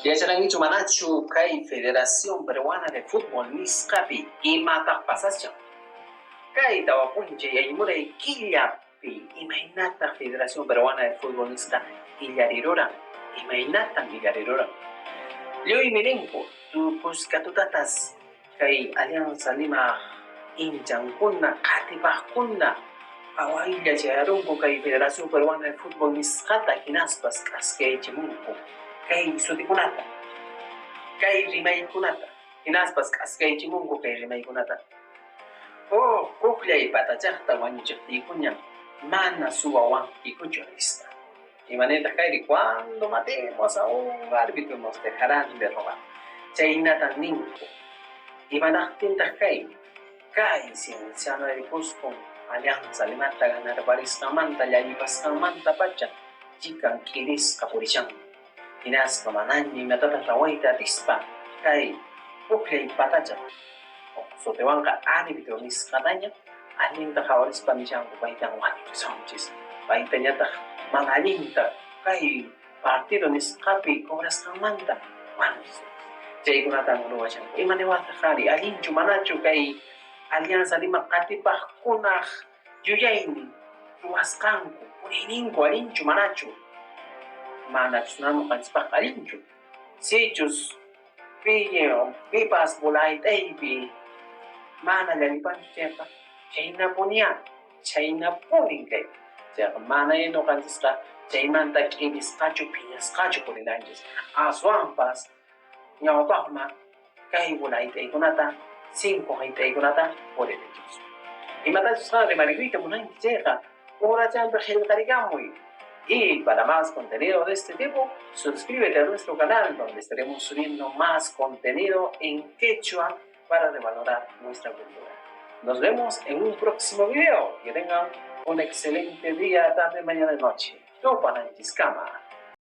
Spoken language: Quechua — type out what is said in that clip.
Yacharankichu manachu kay Federación Peruana de Fútbol nisqapi imataq pasashan? Kay 4 p'unchay aymuray killapi imaynataq Federación Peruana de Fútbol nisqa illariruran? Imaynatan illariruran? Lluymi ninku tukusqa tutatas kay Alianza Lima hinchankuna qatipaqkuna phawaylla chayarunku kay Federación Peruana de Fútbol nisqata hinaspas k'askaychimunku kay sutikunata, kay rimaykunata, hinaspas k'askaychimunku kay rimaykunata. Oh, pukllay patachaqta wañuchiqtiykuñam mana suwawankikuchu nispa. Imanirtaq kayri? Cuando matemos a un árbitro nos dejarán de robar. Chaynatan ninku. Imanaqtintaq kay? Kay Cienciano de Cusco Alianza Limata ganarparisqanmanta llallipasqanmantapacha chikan k'irisqa purishan. Hinaspa manaña imatataq rawayta atispa kay pukllay patachaq sutiwanqa árbitro nisqataña allinta qhawarispa nishanku paytan wañuchisunchis, paytañataq mana allinta kay partido nisqapi cobrasqanmanta wañuchisunchis. Chaykunatan ruwashanku. Ima niwaqtaq qari? Allinchu manachu kay Alianza Lima qatipaqkunaq yuyaynin ruwasqanku puriyninku allinchu manachu? Manachus ñuqanchispaqqa allinchu. Sichus pipas bola hayt'aypi mana llallipanchu chayqa chhaynapuñá, chhaynapunin kay. Chayqa mana ñuqanchisqa chaymanta k'irisqachu phiñasqachu purinanchis. Aswanpas ñawpaqman kay bola hayt'aykunata, 5 hayt'aykunata purinanchis. Imatachus qan rimarikuyta munanki chayqa urachanpi qillqarikamuy. Y para más contenido de este tipo, suscríbete a nuestro canal donde estaremos subiendo más contenido en quechua para revalorar nuestra cultura. Nos vemos en un próximo video. Que tengan un excelente día, tarde, mañana y noche. Tupananchiskama.